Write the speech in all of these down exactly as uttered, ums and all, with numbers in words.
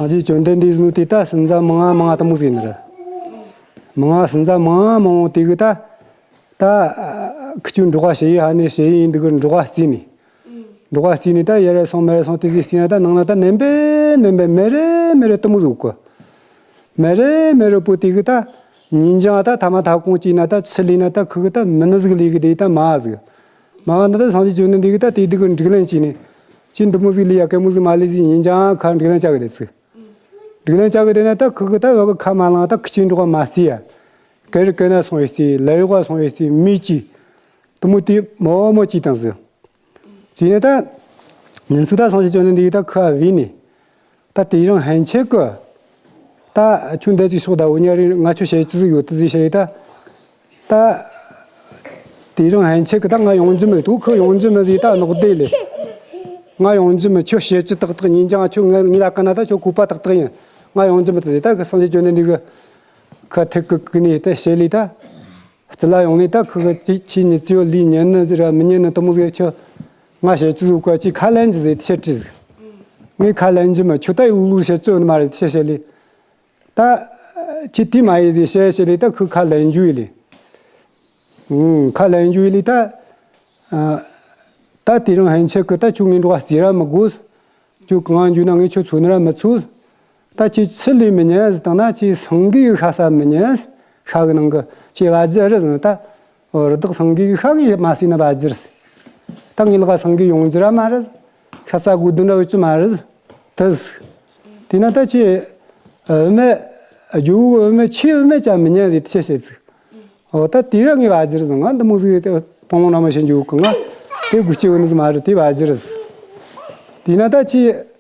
སངས་རྒྱས་བཅོམ་ལྡན་འདས་ཟེར་ནོ་དེ་ད་སུན་ཙ་མང་ང་མང་ང་དེ་མོ་ཟིག་ཡིན་ནི་རེད། མང་ང་སུན་ཙ་མང་ང་མང་བོ་དེ་གིས་ད། ད་ཁི་ཆོ་འབྲོག་པ་ཞིག་ཡིན་ཧ་ནི་ཞིག་ཡིན་འདི་གི་འབྲོག་པ་བརྩིས་ནས། འབྲོག་པ་བརྩིས་ནས་ད་ཡར་ར་སོང་མར་ར་སོང་དེ་ཟིག་བརྩིས་ན་ད་ནང་ན་ད་ནེམ་པེ་ནེམ་པེ་མེ་རེ་མེ་རེ་དེ་མོ་ཟིག་གོ། མེ་རེ་མེ་རེ་པོ་དེ་གིས་ད་ཉིན་རྐྱང་ད་ཐ་མ་ཐ་གོང་བྱས་ན་ད་ཆུ་ལས་ན་ད་ཁི་གིས་ད་མི་ནི་ཟིག་ལས་གི་དེ་ད་མ་ཟིག་མ་བ་ན་ད་སངས་རྒྱས་བཅོམ་ལྡན་འདས་གིས་ད་དེ་དེ་གི་སྒྲིག་ལེན་བྱས་ནས། ཁྱོས་འདི་མོ་ཟིག་ལས་ཡ་གད་མོ་ཟིག་མ་ལས་ཟེར་ཉིན་རྐྱང་ཁ་སྒྲིག་ལེན་བྱ་གི་དེ་ཟིག་སྒྲིག་ལེན་བྱ་གི་དེ་ན་ད་ཁི་གིས་ད་བ་གི་ཁ་མ་བླངས་ད་ཁི་ཆོ་འབྲོག་པ་མ་བརྩིས་ཡ། ག་རེ་ག་ན་སོང་བའི་རྩིས། ལ་ཡོག་ག་སོང་བའི་རྩིས། མི་གཅིག་དེ་མོ་དེ་མོ་མོ་གཅིག་དང་ཟིག་བྱས་ནས་ད། ཉིན་ཅིག་ད་སངས་རྒྱས་བཅོམ་ལྡན་འདས་ད་ཁི་བ་བོས་ནས། ད་དེ་རིང་ཕན་ཆད་གི། ད་ཁྱོད་འདི་ཅིག་ཤོག་ད་འུ་གཉིས་རེ་ང་ཁྱོད་བཤད་རྒྱུ་ཟིག་ཡོད་དེ་ཟིག་བཤད་ཡོད་ད། ད། དེ་རིང་ཕན་ཆད་གི་ད་ང་ཡོང་རྒྱུ་མེད་དོ། ཁི་ཡོང་རྒྱུ་མེད་ཟིག་ད་ནོག་དེ་ལས། ང་ཡོང་རྒྱུ་མེད། ཁྱོད་བཤད་རྒྱུ་ཏག་ཏག་ཉིན་རྐྱང་ཁྱོད་ངའི་ངའི་ལ་ཀ་ན་ད་ཁྱོད་བཀོད་པ་ཏག་ཏག་ཡིན། ང་ཡོང་རྒྱུ་མེད་ཟིག་ད་གི་སངས་རྒྱས་བཅོམ་ལྡན་འདས་གིས་ཁི་ཐུག་གི་བཀུག་ནས་ད་བཤད་ལས་ད། རྩིས་ལ་ཡོང་ནས་ད་ཁི་གིས་ཅི་ཅི་ཉིད་ཅི་ཡོད་ལས་ཉན་ནི་ཟིག་ར་མི་ཉན་ནི་དེ་མོ་ཟིག་ཁྱོད་ང་བཤད་རྒྱུ་ཟིག་ག་ཅིག་ཁ་ལེན་རྒྱུ་ཟིག་ཐེ་ཆེ་དྲིས་ཟིག་ངས་ཁ་ལེན་རྒྱུ་མེད། ཁྱོད་ད་ཡུལ་ལུགས་བཤད་རྒྱུ་ཡོད་ནི་མ་རེད་ཐེ་བཤད་ལས། ད། ཁྱོད་དེ་མ་ཡེད་ཟིག་བཤད་བཤད་ལས་ད་ཁི་ཁ་ལེན་རྒྱུ་ཡིན་ལས། ཨང་། ཁ་ལེན་རྒྱུ་ཡིན་ལས་ད། ཨ། ད་དེ་རིང་ཕན་ཆད་གི་ད་ཁྱོད་ངའི་འབྲོག་པ་བརྩི་ར་མི་དགོས། ཁྱོད་གང་ང་འགྱོ་ན་ངས་ཁྱོད་འཚོལ་ནི་ར་མི་འཚོལ། ད་ཁྱོས་ཆུ་ལས་མི་ཉན་ཟེར་བཏང་ན་ཁྱོས་སེང་གེ་གི་ཤ་ཟ་མི་ཉན། ཤ་གི་ནང་གི་ཁྱོས་བ་རྒྱུ་རེད་ཟེར་ན་ད། འོ་རི་དྭགས་སེང་གེ་གི་ཤ་ངས་མ་ཟོས་ན་བ་རྒྱུ་རེད། ད་ངའི་ལག་ག་སེང་གེ་ཡོང་རྒྱུ་ར་མ་རེད། ཤ་ཟ་དགོས་དོན་ར་ཡོད་རྒྱུ་མ་རེད། དེ་ཟིག་དེས་ན་ད་ཁྱོས། ཨ། བུད་མེད། ཇོ་བོ་བུད་མེད་ཁྱོས་བུད་མེད་ཅང་མི་ཉན་ཟེར་ཐེ་བཤད་ཟིག་འོ་ད་དེ་ར་ངས་བ་རྒྱུ་རེད་ཟེར། ང་འདི་མོ་ཟིག་དེ་སྤང་བླང་ར་མི་བྱེད་རྒྱུ་གི། ང་དེ་དགོས་རྒྱུ་ཡོད་ནི་ཟིག་མ་རེད། དེ་བ་རྒྱུ་རེད། དེས་ན་ད་ཁྱོས།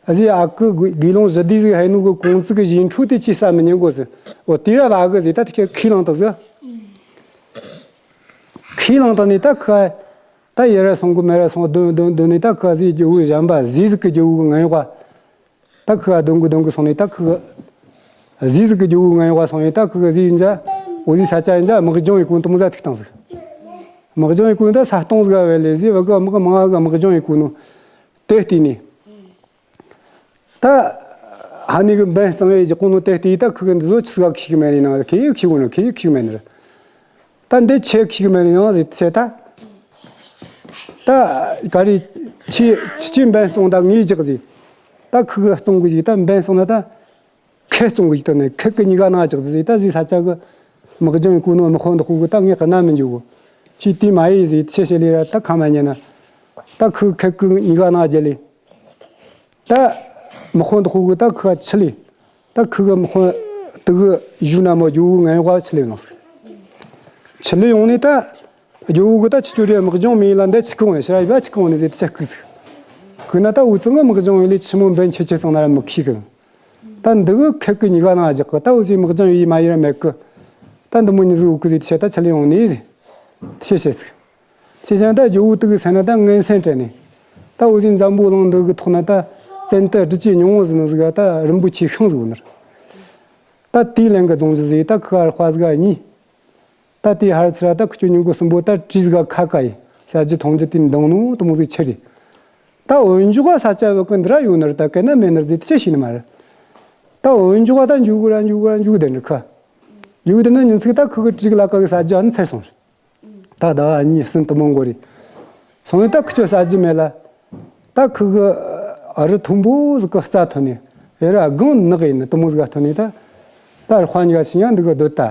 ཨ་ཟིག་ཨ་ཁུ་དགེ་དགེ་སློང་བཞི་སྡེ་ཟིག་ཕེབས་ནོ་གི་གོང་ཚིག་གི་བཞེས་འཕྲོ་དེ་ཁྱོས་ཟ་མི་ཉན་གོ་ཟེར། འོ་དེ་ར་བ་གི་ཟེར། ད་དེ་ཁྱོས་ཁས་བླངས་ད་ཟིག་ཁས་བླངས་ད་ནས་ད་ཁི་ད་ཡར་ར་སོང་གི་མར་ར་སོང་། སྡོད་སྡོད་སྡོད་ནས་ད་ཁི་ཟིག་ཇོ་བོ་གཞན་པ་ཟས་ཟིག་གི་ཇོ་བོ་གི་ངན་གཡོག་པ། ད་ཁི་ག་སྡོད་གི་སྡོད་གི་སོང་ནས་ད་ཁི་ག་ཟས་ཟིག་གི་ཇོ་བོ་ངན་གཡོག་པ་སོང་ནས་ད་ཁི་ག་ཟས་འཇའ་འོ་ཟིག་ས་ཆ་ཡིན་འཇའ་དམག་སྦྱོང་ཡེད་གོ་ནོ་དེ་མོ་ཟིག་ཐུག་བཏང་ཟིག་དམག་སྦྱོང་ཡེད་གོ་ནོ་ད་ས་སྟོང་ཟིག་ག་བས་ལས་ཟིག་བ་གི་དམག་མང་ག་དམག་སྦྱོང་ཡེད་གོ་ནོ་དེ་བལྟས་ནས། ད་ཧ་ནི་གི་འབེན་གཙང་བའི་རྒྱུ་གོ་ནོ་དེ་བལྟས། ད་ཁི་ག་འདི་ཚོ་ཆི་ཟིག་ག་ཁྱེར་གི་མེད་ནི་ན། ཁྱེར་ཡི་ཁྱེར་གོ་ནི། ཁྱེར་ཡི་ཁྱེར་གི་མེད་ནི་རེད། ད་འདི་ཁྱེད་ཁྱེར་གི་མེད་ནི་ཡང་ཟིག་ཟེར་ད། ད་ག་རེ། ཁྱེད་ཁྱེད་འབེན་གཙང་ད་ངས་རྒྱག་ཟིག་ད་ཁི་ག་གཙང་གི་ཟིག་ད་འབེན་གཙང་ན་ད། ཁེ་གཙང་གི་ཟིག་ད་ནི་ཁི་གི་གཉིས་ཀ་ནང་རྒྱག་ཟིག་ད་ཟིག་ས་ཆ་གི་དམག་སྦྱོང་གོ་ནོ་དམག་དཔོན་འདི་ཁོ་གི་ད་ངས་གནང་མི་འཇུག་གོ་ཁྱེད་དེ་མ་ཡེད་ཟིག་ཁྱེད་བཤད་ལས་ར་ད་ཁ་མ་ཉན་ན། ད་ཁི་གི་ཁི་གི་གཉིས་ཀ་ནང་རྒྱག་ལས། ད་དམག་དཔོན་འདི་ཁོ་གི་ད་ཁི་ཆི་ལས། ད་ཁི་གི་དམག་དཔོན་དེ་གི་གཞུག་ན་མོ་ཇོ་བོ་ངན་གཡོག་པ་ཆི་ལས་ཡོང་། ཆི་ལས་ཡོང་ནས་ད་ཇོ་བོ་གི་ད་ཁྱེད་ཆོ་རེ་དམག་སྦྱོང་མི་ཡེད་ལ་འདི་ཆི་གི་ཡོང་ནས་ཕྱིར་ར་ཡོད་ཆི་གི་ཡོང་ནས་ཟེར་དེ་ཆ་ཁུག་ཟིག་ཁུག་ན་ད་འུ་ཚང་གི་དམག་སྦྱོང་ཡེད་ལས་ཆི་མོ་འབེན་ཆེ་ཆེ་གཙང་ན་ར་མི་ཁེ་གི། ད་འདི་གི་ཁི་གི་གཉིས་ཀ་ནང་རྒྱག་གི། ད་འུ་ཚོས་དམག་སྦྱོང་ཡེད་མ་ཡེད་ར་མེད་གི། ད་འདི་མོ་མྱི་ཟིག་འུ་གི་ཟིག་དེ་ཆ་ད་ཆི་ལས་ཡོང་ནས་ཟེར། དེ་ཆ་བཤད་ཟིག་ཁྱེད་ཅང་ད་ཇོ་བོ་དེ་གི་སེམས་ན་ད་ངན་སེམས་དྲན་ནས། ད་འུ་ཚོའི་འཛམ་བུ་གླིང་འདི་གི་ཐོག་ན་ད་བཙན་ཏེ་སྒྲིབ་བྱེད་ཉུང་ངུ་ཟིག་ནི་ཟིག་ག་ད་རིན་པོ་ཆེ་ཤིང་ཟིག་ཡོད་ནི་རེད། ད་དེའི་ལན་གི་རྫོང་གཞི་ཟིག་ད་ཁི་ག་ར་དཔའ་ཟིག་གཉིས། ད་དེའི་ཧར་ཚུར་ར་ད་ཁི་ཆོ་མྱི་མགོ་གསུམ་པོ་ད་གྲི་ཟིག་ག་ཁ་ག་ཡི་ས་རྒྱུ་འཐུང་རྒྱུ་དེ་འདང་ནོ་དེ་མོ་ཟིག་ཆི་རེད། ད་འོན་འཇོག་ག་ས་ཆ་བ་གི་འདི་ར་ཡོད་ནི་རེད། ད་གན་ན་མེད་ནི་རེད་ཟེར་དེ་ཆ་ཤེས་ནི་མ་རེད། ད་འོན་འཇོག་ག་ད་འཇུག་གི་ར་འཇུག་གི་ར་འཇུག་བསྡད་ནི་ཁི། འཇུག་བསྡད་ན་ཉིན་ཅིག་ད་ཁི་གི་གྲི་གི་ལ་ཀ་གི་ས་རྒྱུ་ཨ་ནི་ཚར་སོང་རེད། ད་ཟླ་བ་གཉིས་གསུམ་དེ་མོ་འགོར་རེ། སོང་ནས་ད་ཁི་ཆོ་ཟ་རྒྱུ་མེད་ལ། ད་ཁི་གི་ཨ་རི་མཐོན་པོ་ཟིག་གི་རྩྭ་ཐོན་ནས། ཡ་ར་སྒང་ནག་ཡིན་ནི་དེ་མོ་ཟིག་ག་ཐོན་ནས་ད། ད་རི་དཔའ་ཉི་ག་ཆི་ཉག་འདི་གི་སྡོད་ད།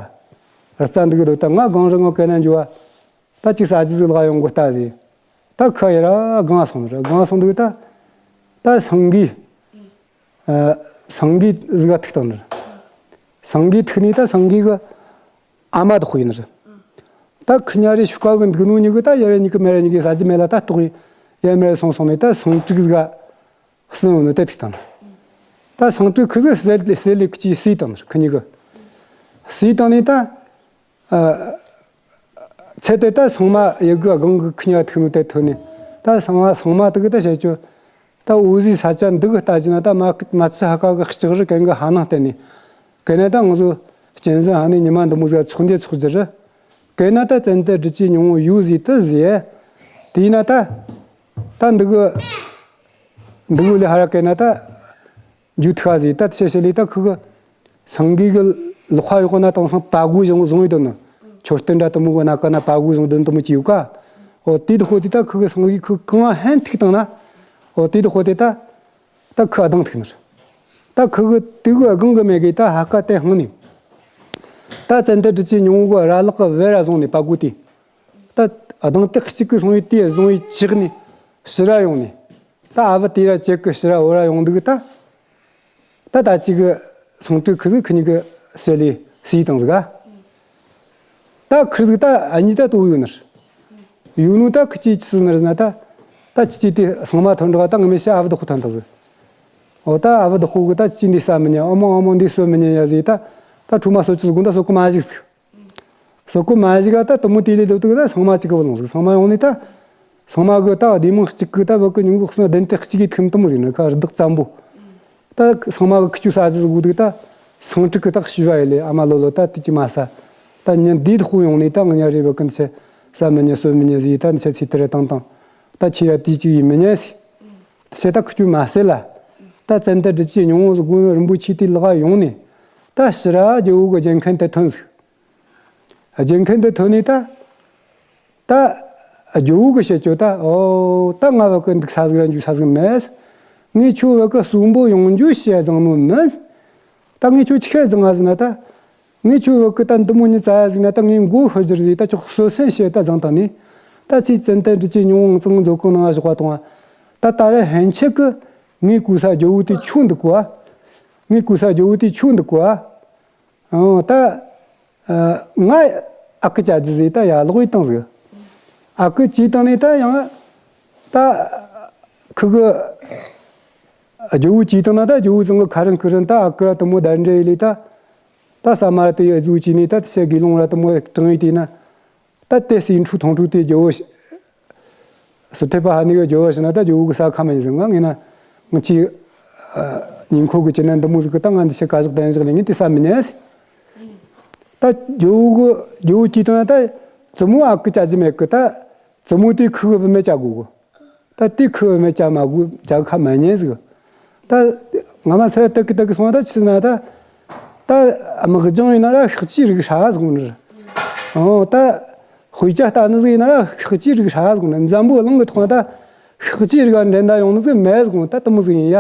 རི་རྩྭ་འདི་གི་སྡོད་ད། ང་སྒང་རི་ངོ་གན་ན་འགྱོ་བ། ད་ཅིག་ཟ་རྒྱུ་ཟིག་ལ་ཡོང་གོ་ལྟ་ཟེར། ད་ཁི་ཡ་ར་སྒང་སོང་ནི་རེད། སྒང་སོང་འདུག་ད། ད་སེང་གེ། ཨ། སེང་གེ་ཟིག་ག་ཐུག་བཏང་ནི་རེད། སེང་གེ་ཐུག་ནས་ད་སེང་གེ་གི་ཨ་མ་དེ་ཁོ་ཡིན་ནི་རེད། ད་ཁི་གཉིས་རེ་ཤུག་ཀ་གི་འདུག་ནོ་གཉིས་གི་ད་ཡ་ར་གཉིས་གི་མེ་ར་གཉིས་གི་ཟ་རྒྱུ་མེད་ལ་ད་ལྟོགས་ཡི་ཡ་མེ་ར་སོང་སོང་ནས་ད་སེང་ཕྲུག་ཟིག་ག་སྲིན་ཡོད་ནོ་དེ་ཐུག་བཏང་ནི། ད་སེང་ཕྲུག་ཁི་ཟིག་བསད་ལེ་བསད་ལེ་ཁི་ཆོས་བསད་བཏང་ནི་རེད། ཁི་གཉིས་གི་བསད་བཏང་ནས་ད། ཨ། ཚེ་དེ་ད་སྲུང་མ་ཡི་གི་སྒང་གི་ཁི་གཉིས་ཐུག་ནོ་དེ་ཐོན་ནས། ད་སྲུང་མ་སྲུང་མ་དེ་གི་ད་བཤད་རྒྱུ། ད་འུ་ཟོའི་ས་ཆ་འདི་གི་ལྟ་རྒྱུ་ན་ད་མ་མ་ཚི་ཧ་ཀ་གི་ལྕགས་རི་གན་གི་ཧ་ནང་བསྟན་ནས། གན་ན་ད་ང་ཚོ་གཅན་གཟན་ཧ་ནི་ཉི་མ་འདི་མོ་ཟིག་ཚོགས་འདི་ཚོགས་རྒྱུ་རེད། གན་ན་ད་བཙན་ཏེ་སྒྲིབ་བྱེད་ཉུང་ངུ་ཡོད་ཟེར་དེ་ཟེར། དེ་ཡིན་ན་ད། ད་འདི་གི་འདི་གི་ལས་ཧ་ར་གན་ན་ད། འཇུ་ཐུག་ཟིག་ད་ཆེ་ཤེ་ལི་ད་ཁུ་གི་སེང་གེ་གི་ལག་པ་ཡོག་ན་དེང་སང་པ་གུ་བཟུང་བཟུང་ཡོད་དོ་ནི། མཆོད་རྟེན་འདྲ་དེ་མོ་གི་ན་ཀ་ན་པ་གུ་བཟུང་དོ་ནི་དེ་མོ་ཅིག་ཡོད་ཀ། འོ་དེ་དེ་ཁོ་དེ་ད་ཁུ་གི་སེང་གེ་ཁུ་གང་ཧན་ཐུག་བཏང་ན། འོ་དེ་དེ་ཁོ་དེ་ད་ད་ཁུ་ཨ་དང་ཐུག་ནི་རེད། ད་ཁུ་གི་དེ་གི་སྒང་གི་མེ་གི་ད་ཧ་ཀ་དེ་ཧང་ནི། ད་ཙན་དན་དྲི་ཆུའི་སྙིང་བོ་གི་ར་ལག་གི་བེ་ར་བཟུང་ནི་པ་གུ་དེ། ད་ཨ་དང་དེ་གཅིག་གི་སོང་ཡི་དེ་བཟུང་ཡི་ཅིག་ནི་ཕྱི་ར་ཡོང་ནི། ད་ཨ་བུ་དེ་ར་ཅིག་གི་ཕྱི་ར་འོ་ར་ཡོང་འདུག་ད། ད་ད་ཅིག་གི་སང་ཀྲིག་ཁུ་ཟིག་ཁུ་གཉིས་གི་སེ་ལི་སི་དང་ཟིག་ག། ད་ཁུ་ཟིག་ད་ཨ་གཉིས་ད་དོ་ཡོད་ནི་རེད། ཡོད་ནོ་ད་ཁུ་ཅིག་ཅི་ཟིག་ནི་རེད་ན་ད། ད་ཅི་ཅི་དེ་སང་མ་ཐོན་འདྲ་ད་ངི་མི་ཤི་ཨ་བུ་དེ་ཁོ་ཐོན་ད་ཟིག། འོ་ད་ཨ་བུ་དེ་ཁོ་གི་ད་ཅི་འདི་ས་མི་ཉན། ཨ་མ་ཨ་མ་འདི་སོ་མི་ཉན་ཡ་ཟིག་ད། ད་ཁྲོ་མ་སོ་ཅི་ཟིག་དགོངས་ད་སོ་ཀུ་མ་ཞིག་ཟིག། སོ་ཀུ་མ་ཞིག་ག་ད་དེ་མོ་དེ་ལས་ལོ་དུ་གི་ད་སང་མ་ཅིག་གི་བུ་ལོང་ཟིག། སང་མ་ཡོང་ནི་ད། སང་མ་གི་ད་བདེ་མོ་གཅིག་གི་ད་བུ་གི་ཉིན་གུང་སང་བདུན་དེ་གཅིག་གི་ཐུམ་དེ་མོ་ཟིག་ནི་ཁ་རི་དྭགས་ཙམ་པོ། ད་སང་མ་གི་ཁུ་ཆུ་ས་ཟིག་གུ་དུ་ད། སང་ཀྲིག་གི་ད་ཤི་བ་ཡི་ལེ་ཨ་མ་ལོ་ལོ་ད་དེ་ཅི་མ་ས། ད་ཉིན་འདི་དེ་ཁོ་ཡོང་ནི་ད་ང་ཉ་རེ་བུ་གི་འདི་ཆེ་ས་མི་ཉན་སོ་མི་ཉན་ཟིག་ད་འདི་ཆེ་ཚི་དེ་རེ་བཏང་བཏང་། ད་ཁྱེད་ར་དེ་ཅིག་ཡིན་མི་ཉན་ཟིག། དེ་ཆེ་ད་ཁུ་ཆུ་མ་སེ་ལ། ད་ཙན་དན་དྲི་ཆུའི་སྙིང་བོ་ཟིག་གུ་རིན་པོ་ཆེ་དེ་ལག་ཡོང་ནི། ད་ཕྱི་ར་རྒྱལ་བོ་གི་རྒྱལ་མཁན་དེ་ཐོན་ཟིག། རྒྱལ་མཁན་དེ་ཐོན་ནས་ད། ད། རྒྱལ་བོ་གི་བཤད་ཆོ་ད། ཨོ་ད་ང་བ་གི་འདུག་ས་ཟིག་ར་འཇུ་ས་ཟིག་མེད། ངས་ཁྱོད་བ་གི་གསོན་པོ་ཡོང་རྒྱུ་བཤད་བཟང་ནོ་མིན། ད་ངས་ཁྱོད་ཆི་བཤད་བཟང་ང་ཟིག་ན་ད། ངས་ཁྱོད་བ་གི་ད་འདི་མོ་ཉི་ཙ་ཡ་ཟིག་ན་ད་ངས་མགོ་ཤོར་རྒྱུ་རེད། ད་ཁྱོད་གསོད་སེམས་བཤད་ད་བཟང་ད་ནི། ད་ཚེ་ཙན་དན་དྲི་ཆུའི་སྙིང་བོ་གཙང་མཛོད་ཁང་ནང་བཞག་པ་དང་། ད་ད་རེ་ཧན་ཆད་གི་ངས་གོ་ས་རྒྱལ་བོ་དེ་ཁྱོད་འདུག་གོ། ངས་གོ་ས་རྒྱལ་བོ་དེ་ཁྱོད་འདུག་གོ། ཨོ་ད། ཨ། ང་ཨ་ཁུ་ཅག་ཇི་ཟིག་ད་ཡ་ལོག་ཡི་བཏང་ཟིག། ཨ་ཁུ་ཅི་བཏང་ནས་ད་ཡང་། ད། ཁུ་གི། རྒྱལ་བོ་ཅི་བཏང་ན་ད་རྒྱལ་བོ་ཚང་གི་ཁ་རིང་ཁུ་རིང་ད་ཨ་ཁུ་ར་དེ་མོ་ད་འདྲེ་ཡི་ལི་ད། ད་ས་མ་ར་དེ་ཡ་ཟུ་ཅི་ནས་ད་དེ་ཤེ་དགེ་སློང་ར་དེ་མོ་དྲང་ཡི་དེ་ན། ད་དེ་སི་འཁྲུག་ཐོང་འཁྲུག་དེ་རྒྱལ་བོ་ཤི། སུ་ཐེ་པ་ཧ་ནི་གི་ཇོ་བ་ཤི་ན་ད་ཇོ་བོ་གི་ས་ཁ་མ་ཡིན་ཟིག། ང་ངེ་ན་ང་ཅི་ཉིན་ཁོ་གི་ཅི་ན་འདི་མོ་ཟིག་གི་ད་ང་འདི་ཤི་ཀ་ཟིག་དན་ཟིག་ལེ་ངེ་དེ་ས་མི་ཉན་ཟིག། ད་ཇོ་བོ་གི་ཇོ་བོ་ཅི་ད་ན་ད་ཙི་མོ་ཨ་ཀི་ཅ་ཇི་མེད་གི། ད་ཙི་མོ་དེ་ཁུ་གི་བུ་མེད་ཅ་གོ་གི། ད་དེ་ཁུ་བུ་མེད་ཅ་མ་གོ་ཅ་ཁ་མ་ཉན་ཟིག། ད་ང་མ་སེ་ར་ཏག་གི་ཏག་གི་སོང་ད་ཆི་ན་ད། ད་དམག་སྦྱང་ཡིན་ན་ར་ཤག་ཅི་རིག་ཧྲ་ཟུག་ནི། ཨོ་ད་དཔེ་ཆ་ལྟ་ནི་ཟིག་ཡིན་ན་ར་ཤག་ཅི་རིག་ཧྲ་ཟུག་ནི། འཛམ་བུ་གླིང་གི་ཐོག་ན་ད་ཤག་ཅི་རིག་ག་འགྲན་ཟླ་ཡོང་ནི་ཟིག་མེད་ཟུག་ནི། ད་དེ་མོ་ཟིག་ཡིན་ཡ།